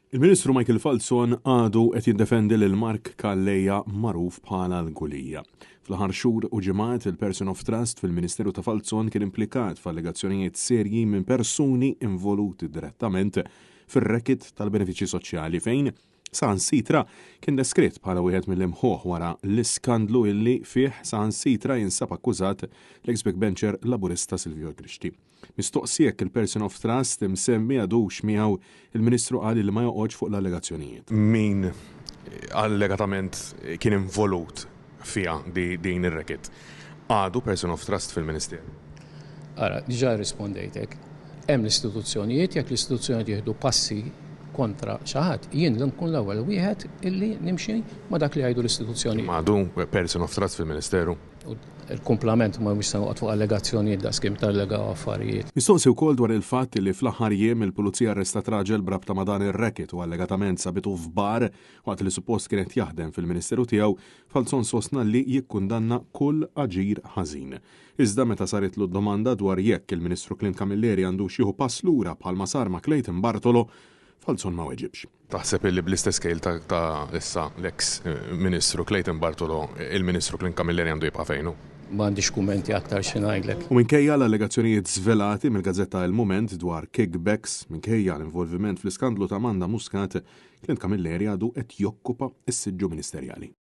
Il-Ministru Michael Falzon għadu qed jiddefendi lil Mark Calleja magħruf bħala l-Gulija. Fl-aħħar xhur u ġimgħat il-Person of Trust fil-Ministeru ta' Falzon kien implikat f'allegazzjonijiet serji minn persuni involuti direttament fir-racket tal-benefiċċji soċjali fejn saħansitra kien deskritt bħala wieħed mill-imħuħ wara l-iskandlu illi fih saħansitra jinsab akkużat l-ex backbencher Laburista Silvio Grixti. Mistoqsi jekk il-person of trust imsemmi għadux miegħu, il-Ministru qal li ma joqgħodx fuq l-allegazzjonijiet. Min allegatament kien involut fiha din ir-racket għadu person of trust fil-Ministeru? Ara, diġà rrispondejtek. Hemm l-istituzzjonijiet, jekk l-istituzzjonijiet jieħdu passi kontra xi ħadd, jien li nkun l-ewwel wieħed illi nimxi ma' dak li jgħidu l-istituzzjonijiet. Imma għadu person of trust fil-Ministeru? Il-kumplament ma mhux se noqgħod fuq allegazzjonijiet daqskemm tallegaw affarijiet. Mistoqsi wkoll dwar il-fatt li fl-aħħar jiem il-Pulizija arrestat raġel b'rabta ma' dan ir-racket u allegatament sabitu f'bar waqt li suppost kien qed jaħdem fil-Ministeru tiegħu, Falzon sostna li jikkundanna kull aġir ħażin. Iżda meta saritlu d-domanda dwar jekk il-Ministru Clint Camilleri għandux jieħu pass lura bħalma sar ma' Clayton Bartolo, Falzon ma weġibx. Taħseb illi bl-istess kejl ta' issa l-eks Ministru Clayton Bartolo, il-Ministru Clint Camilleri għandu jibqa' fejn hu? M'għandix kummenti aktar xi ngħidlek. U minkejja l-allegazzjonijiet żvelati mill-gazzetta Il-Mument dwar kickbacks, minkejja l-involviment fl-iskandlu ta' Amanda Muscat, Clint Camilleri għadu qed jokkupa s-siġġu ministerjali.